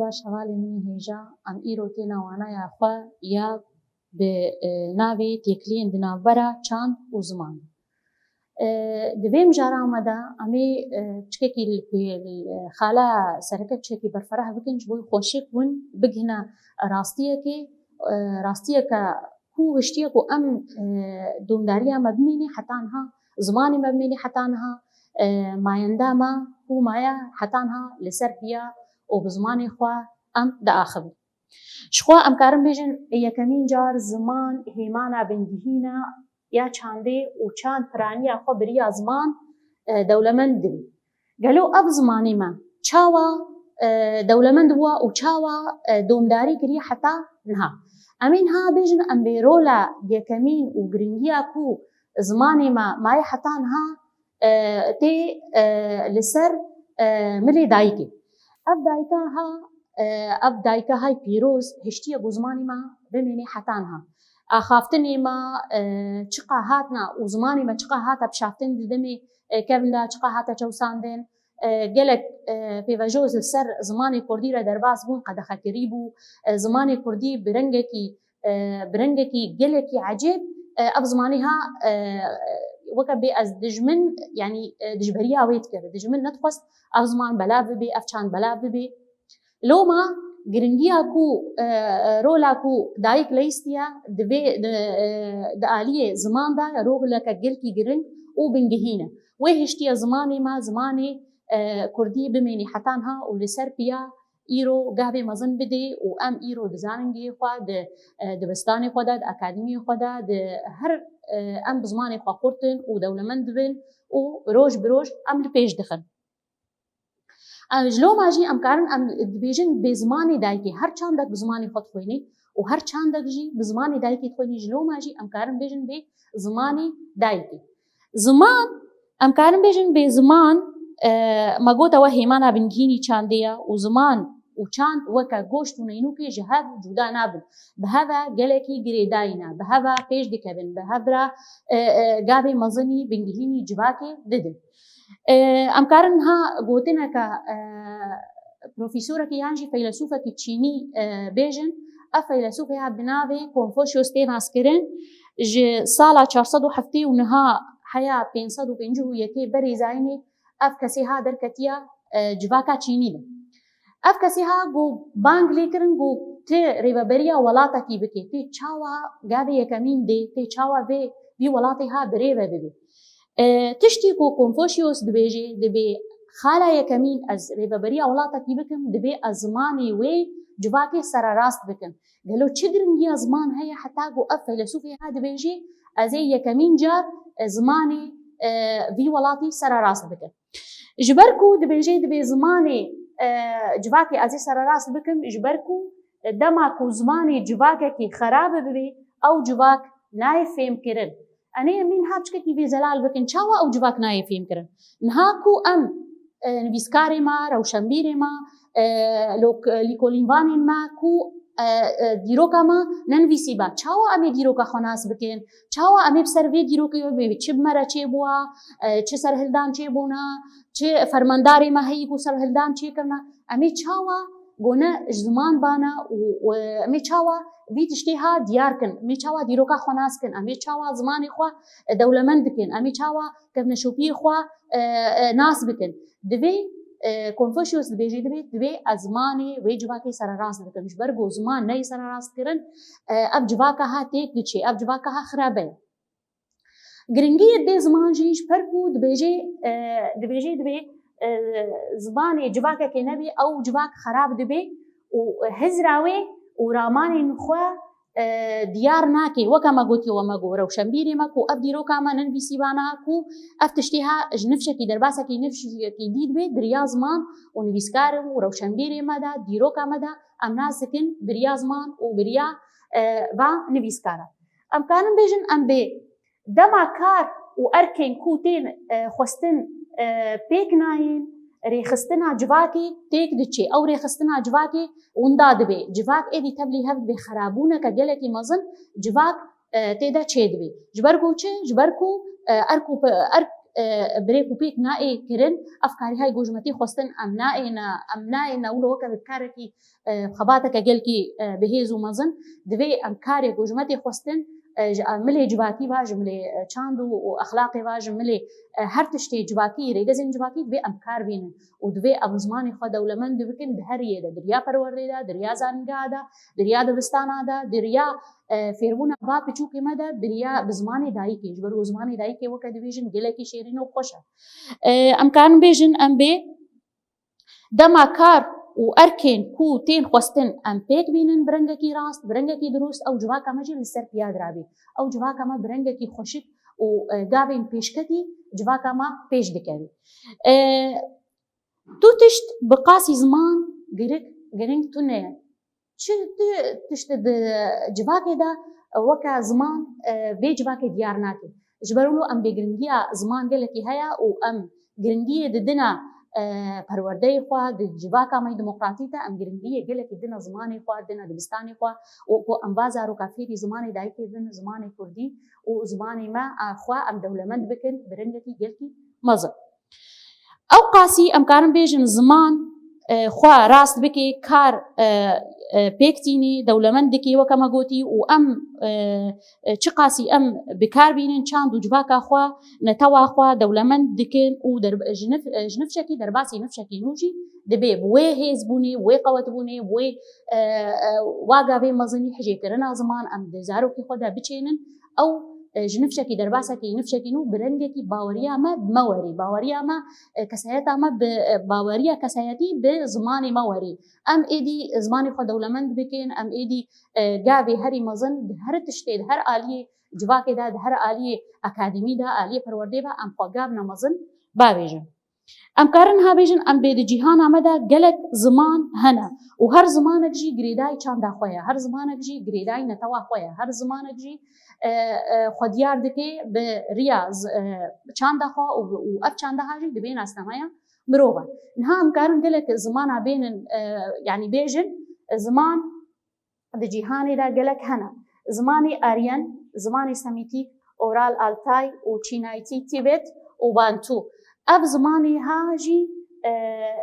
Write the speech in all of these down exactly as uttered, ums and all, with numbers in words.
Hevalên min hêja, em îro têne wanaya xwe ya bi, e, navê Têkiliyên di navbera çand û ziman. E, di vê mijara me de em ê, e, piçkekî li pê-, li xala sereke piçkekî berfereh bikin, ji bo xweşik hûn bigihine rastiyekê, e, rastiyeke ku hiştiye ku em, e, domdariya me bimîne heta niha, zimanê me bimîne heta niha, e, mayenda me ku maye heta niha li ser piya û bi zimanê xwe em diaxivin. Ji xwe em karin bêjin, yekemîn car ziman hêmana bingehîn e ya çandê û çand piraniya xwe biriya ziman, e, dewlemend dibî. Gelo ev zimanê me çawa, e, dewlemend bû û çawa, e, domdarî kiriye heta niha? Em ê niha bêjin, em bê rola yekemîn û giringiya ku zimanê me maye heta niha, e, tê, e, li ser, e, milê dayikê. Ev dayika ha, e, ev dayika hay pîroz hiştiye ku zimanê me bimêne heta niha. Axaftinê me, e, çiqa hatna û zimanê me çiqa hate pişaftin di demê, e, kevin de, çiqa hate çewsandin, e, gelek, e, pêvajoz li ser zimanê kurdî re derbas bûn, qedexekirî bû. E, zimanê kurdî bi rengekî, e, bi rengekî gelekî ecêb, e, ev zimanê ha, e, weke bê ez dijmin, yanî, e, dijberiya wê dikir. Dijmin nedixwest ev ziman belav bibe, ev çand belav bibe. Loma giringiya ku, e, e, rola ku dayik leyîstiye di vê, di, e, di aliyê ziman de roleke gelkî giring û bingehîn e. Wê hiştiye zimanê me, zimanê, e, kurdî bimênî heta niha û li ser piya îro gavê mezin bidê û em îro di zaningehê xwe, di, e, dibistanê xwe de, di akademiyê xwe de, di her, e, em bi zimanê xwe xurt in û dewlemend dibin û roj bi roj em li pêş dixin. Em ji loma jî em karin em dibêjin bê zimanê dayikê, her çandek bi zimanê xwe dixwînê û her çandek jî bi zimanê dayikê dixwînê, ji loma jî em karin bêjin bê zimanê dayikê. Ziman, em karin bêjin bê ziman, e, me gote we hêmana bingehînî çandê ye û ziman û çand weke goşt û neynûkê ji hev cuda nabin. Bi hev e gelekî girêdayî ne, bi hev e pêş dikevin, bi hev re, e, e, gavê mezinî bingehînî civakê didin. E, em karin niha gotineke, e, profesorekî yan jî feylesûfekî çînî, e, bêjin. Ev feylesûfê ya bi navê Konfuçyus tê naskirin. Ji sala çar sed û heftê û niha heya pênc sed û pêncî û yekê berê zayînê ev kesê ha derketiya, e, civaka çînî de. Ev kesê ha got, bang lê kirin, got, tu rêveberiya welatekî bike, tu çawa gavê yekemîn dê, tu çawa vê, vî welatê ha birêve bibî. E, tiştî ku Konfuçyus dibêje, dibê xala yekemîn ez rêveberiya welatekî bikim, dibê ez zimanê wê civakê sererast bikim. Gelo çi giringiya ziman heye heta ku ev feylesûfê ha dibêje, ez ê yekemîn car, e, zimanê, e, vî welatî sererast bikim? Ji ber ku dibêje, dibê zimanê, e, civakê ez ê sererast bikim, ji ber ku, e, dema ku zimanê civakekî xerabe bibe, ew civak nayê fêmkirin. Em ê em ê niha piçkekî vê zelal bikin. Çawa ew civak nayê fêmkirin? Niha ku em, e, nivîskarê me, rewşenbîrê me, e, lok-, lîkolînvanên me ku, e, e, dîroka me nenivîsîba. Çawa em ê dîroka xwe nas bikin? Çawa em ê bi ser vê dîrokê wê bê? Çi bi me re çêbûwa? E, çi serhildan çêbûna? Çi fermandarê me heyî ku serhildan çêkirine? Em ê çawa gone ji ziman bana û, û em ê çawa vî tiştê ha diyar kin? Em ê çawa dîroka xwe nas kin? Em ê çawa zimanê xwe, e, dewlemend dikin? Em ê çawa kevneşopiyê xwe, e, e, nas bikin? Divê, e, Konfuçyus dibêje, divê, divê ez zimanê wê civakê sererast bikim. Ji ber ku ziman neyê sererast kirin, e, ev civaka ha têk diçe, ev civaka ha xirabe ye. Giringiyê vê ziman jî ji ber ku dibêje, e, dibêje, divê, e, zimanê civakekê nebê, ew civak xerab dibe û hizra wê û ramanên xwe, e, diyar nake. Weke me gotiye, we me got, rewşenbîrê me ku ev dîroka me nenivîsîbana, ku ev tiştê ha ji nifşekî, derbasekî nifşekî dî dibe, di riya ziman û nivîskar û rewşenbîrê me de, dîroka me de em nas dikin bi riya ziman û bi riya, e, va nivîskara. Em karin bêjin, em bê dema kar û erkên ku tên, e, xwestin, e, pêk nayên, rêxistina civakê têk diçe. Ew rêxistina civakê winda dibe. Civak êdî tevlî hev dibe, xerabûneke gelekî mezin civak, e, tê de çê dibe. Ji ber ku çi? Ji ber ku, e, erk û pe-, erk, e, birêk û pêk nayê kirin, ev karî hay ku ji me tê xwestin, em nayêne, em nayêne wilo weke bi karekî, e, xebateke gelkî, e, bi hêz û mezin, divê em karê ku ji me tê xwestin, e, ji milê civakî ve, ji milê, e, çand û, û exlaqê ve, ji milê, e, her tiştê civakî, rêgezên civakî divê em kar bînin û divê em zimanê xwe dewlemend bikin di her yê de, di riya perwerdê de, di riya zanîngeha de, di riya dibistana de, di riya, e, fêrbûna va piçûkê me de, bi riya, bi zimanê dayikê. Ji ber ku zimanê dayikê weke dibêjin gelekî şêrîn û xweş e. E, em karin bêjin em bê dema kar û erkên ku tên xwestin em pêk bînin bi rengekî rast, bi rengekî dirust, ew civaka me jî li ser piya dirabî. Ew civaka me bi rengekî xweşik û, e, gavên pêşketî civaka me pêş dikevî. E, Tu tişt bi qasî ziman girik, giring tune ye. Çi ti-, tişt di civakê de weke ziman, e, vê civakê diyar nake. Ji ber wilo em bêgiringiya ziman gelekî heye û em giringiyê didine, e, perwerdeyê xwe, di civaka me demokratîk de em giringiyê gelekî dine zimanê xwe, dine dibistanê xwe û ku em va zaroka fêrî zimanê dayikê bin, zimanê kurdî û zimanê me, e, xwe em dewlemend bikin bi rengekî gelkî mezin. Ew qasî em karin bêjin ziman, e, xwe rast bike, kar, e, e, pêk tînî, dewlemend dike, weke me gotî, û em, e, e, çi qasî em bi kar bînin, çand û civaka xwe, netewa xwe dewlemend dikin û derb-, ji nif-, e, ji nifşekî derbasî nifşekî nû jî dibe. Bi wê hêzbûnê, bi wê qewetbûnê, bi wê, e, e, wa gavê mezinî hijêkirina ziman, em di zarokê xwe de biçênin. Ew, e, ji nifşekî derbasekî nifşekî nû bi rengekî baweriya me bi me werê, baweriya me, e, kesayeta me bi, e, baweriya kesayetî bi zimanê me werê. Em êdî zimanê xwe dewlemend bikin, em êdî, e, gavê herî mezin di her tiştê, di her aliyê civakê de, di her aliyê akademî de, aliyê perwerdê ve em xwe gavna mezin bavêjin. Em karin niha bêjin, em bê di cîhana me de gelek ziman hene û her zimanek jî girêdayî çanda xwe ye, her zimanek jî girêdayî netewa xwe ye, her zimanek jî, e, e, xwe diyar dike bi riya z-, e, çanda xwe û, û ev çanda ha jî dibê nasnameya mirov e. Niha em karin gelek zimana bênin, e, yanî bêjin, ziman di cîhanê de gelek hene. Zimanê Aryen, zimanê Semîtîk, Oral Altay û Çînaytî Tîbet û Bantu. Ev zimanê ha jî, e,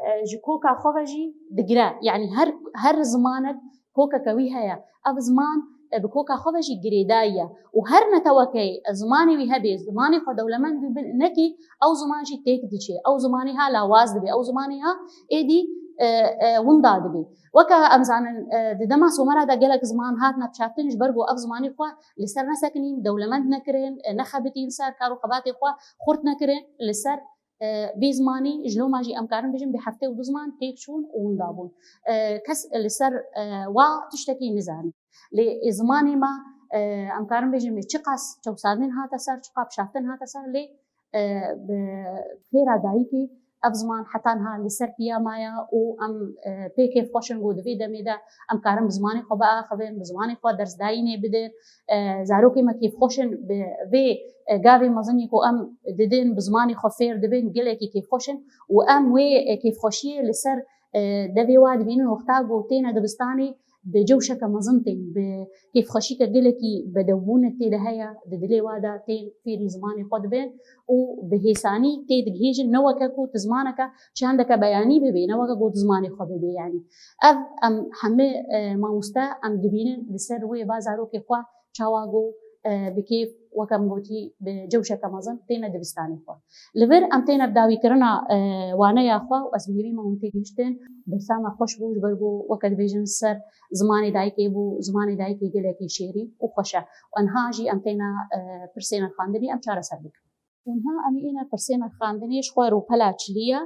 e, ji koka xwe ve jî digire. Yanî her, her zimanek kokeke wî heye. Ev ziman, e, bi koka xwe ve jî girêdayî ye. Û her netewekê zimanê wî hebe, zimanê xwe dewlemend bi-, nekî, ew ziman jî têk diçe. Ew zimanê ha lawaz dibe. Ew zimanê ha êdî, e, e, winda dibe. Weke em zanin, e, di dema Somera de gelek ziman hatine pişaftin, ji ber ku ev zimanê xwe li ser nesekinîn, dewlemend nekirin, e, nexebitîn ser kar û xebatê xwe xurt nekirin, li ser, e, vê zimanî ji loma jî em karin bêjin bi heftê û du ziman têk çûn û winda bûn. E, kes li ser, e, wa tiştekî nizane. Lê zimanê me, e, em karin bêjin, çiqas çewsandin hate ser, çiqas pişaftin hate ser, lê e, bi xêra dayikê ev ziman heta niha li ser piya maye û em, e, pê kêfxweş in ku di vê demê de em karin bi zimanê xwe biaxivin, bi zimanê xwe dersdayînê bidin. E, zarokê me kêfxweş in bi vê, e, gavê mezinî ku em didin, bi zimanê xwe fêr dibin, gelekî kêfxweş in û em wê, e, kêfxweşiyê li ser, e, devê wa dibînin wexta ku têne dibistanê, bi cewşeke mezin tên, bi kêfxweşîke gelekî bedewbûne tê de heye, di dilê wa de tên fêrî zimanê xwe dibin û bi hêsanî tê digihêjin, ne weke ku tu zimaneke çandeke beyanî bibê, ne weke ku tu zimanê xwe bibê, yanî. Ev em hemî, e, mamoste em dibînin li ser wê va zarokê xwe çawa ku, e, bi kêf, weke min gotî, bi cewşeke mezin têne dibistanê xwe. Li vir em têne bi dawîkirina, e, waneya xwe û ez bi hêvî me hûn têgihiştin. Dersa me xweş bû, ji ber ku weke dibêjin ser zimanê dayikê bû, zimanê dayikê gelekî şêrîn û xweş e. Û niha jî em têne, e, pirsê nirxandinê em çareser bikin. Û niha em ê êne pirsê nirxandinê ji xwe rûpela çilî ye.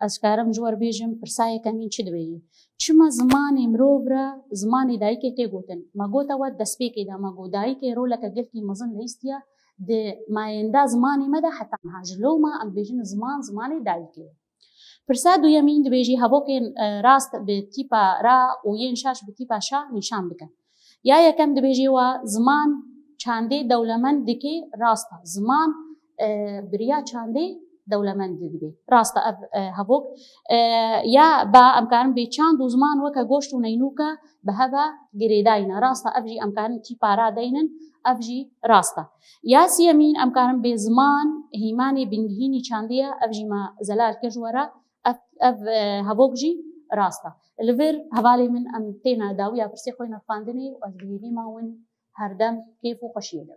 Ez karim ji we re bêjim, pirsa yekemîn çi dibêjî? Çima zimanê mirov re zimanê dayikê tê gotin? Me gote we destpêkê de, me got dayikê roleke gelkî mezin leyîstiye di mayenda zimanê me de heta niha. Ji loma em dibêjin ziman, zimanê dayikê ye. Pirsa duyemîn dibêjî hevokên, e, rast bi tîpa ra û yên şaş bi tîpa şa nîşan bikin. Ya yekem dibêjî we ziman çandê dewlemend dike, rast e. Ziman, e, bi riya çandê dewlemend dibe. Rast e ev e, hevok. E, ya ba em karin bê çand û ziman weke goşt û neynûke bi heve girêdayne. Rast e ev jî em karin kî para deynin, ev jî rast e. Ya siyemîn em karin bê ziman hîmanê bingihînî çandî ye, ev jî me zelal kir ji we re. Ev, ev e, hevok jî rast e. Li vir hevalê min em têne dawiya pirsê xwe yê nirxandinê û ez bi hêvî me win herdem kêf û xweşiyê de.